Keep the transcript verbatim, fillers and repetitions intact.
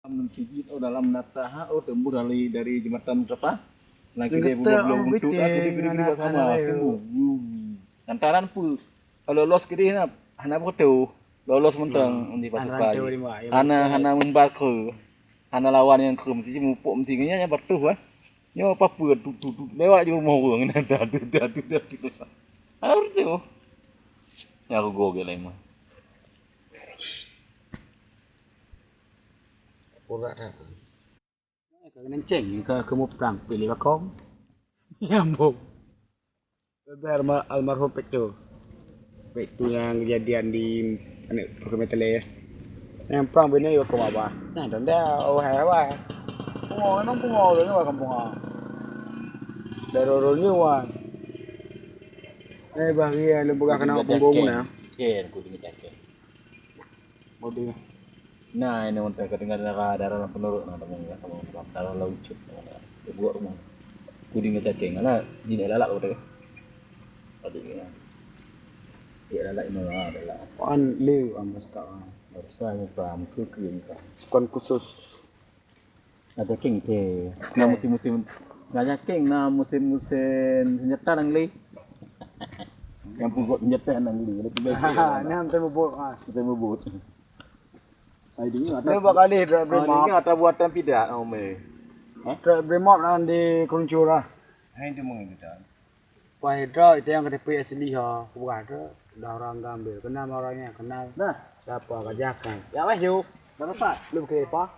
Mencubit, oh, dalam natah, oh, tembus dari, dari jembatan berapa? Nah, kita buka belum untuk, ah, kita, kita, kita sama, tunggu. Lantaran apa? Kalau lolos ke dia, hana, hana foto. Lolos mentang di pasukan. Hana, hana membakar. Hana lawan yang krum, si mupuk mesti nya yang patuh, eh. Nyo apa-apa, tu, tu, tu, lewat je rumah orang. Dah, dah, dah, dah, dah, dah. Harus tu. Yang aku gogel lain mah. Urat dah. Ka kenceng, ka, ka muprang, pilih bakong. Nyambung. Leubeh alma-, almarhum Pek Tu. Pek Tu nyang kejadian di aneuk Pekemai Tele. Nyang prang bini iwa koma bah. Nah, tanda, oh, hai, wah. Pungo, memang pungo, orang ni wah kampung ah. Dari orang ni wah. Eh, bah, iya, lem pegang kena punggungmu nah. Ken, aku dengar cakap. Bodi. Nah, ini untuk kedengar darah, darah dalam penurut, nah, teman, ya, teman, teman, darah laucut, teman, ya. Dia buat rumah. Kuding kecacing, nah, di nak lalak kau tu. Tadi, ya. Dia lalak ini, ah, lalak. Wan le, ah, mas kau, ah. Harusnya ni, paham, ke, ke, ni, paham. Sukon khusus. Ada king teh. Nah, musim-musim, nah, king, nah, musim-musim senjata nang li. Yang pukul senjata nang li. Ada tiga king. Nah, yang betul bubut, ah. Betul bubut. Hai, dingin, ada. Ni bakal leh drop bremap. Ini ada buatan pidak, Ome. Hah? Drop bremap nan di keruncur lah. Hai, itu mungkin kita. Wah, itu, itu yang K T P asli, ha. Bukan itu. Dah orang ambil. Kenal sama orangnya, kenal. Nah. Siapa kerjakan? Ya, weh, yuk. Dah dapat. Lu ke apa?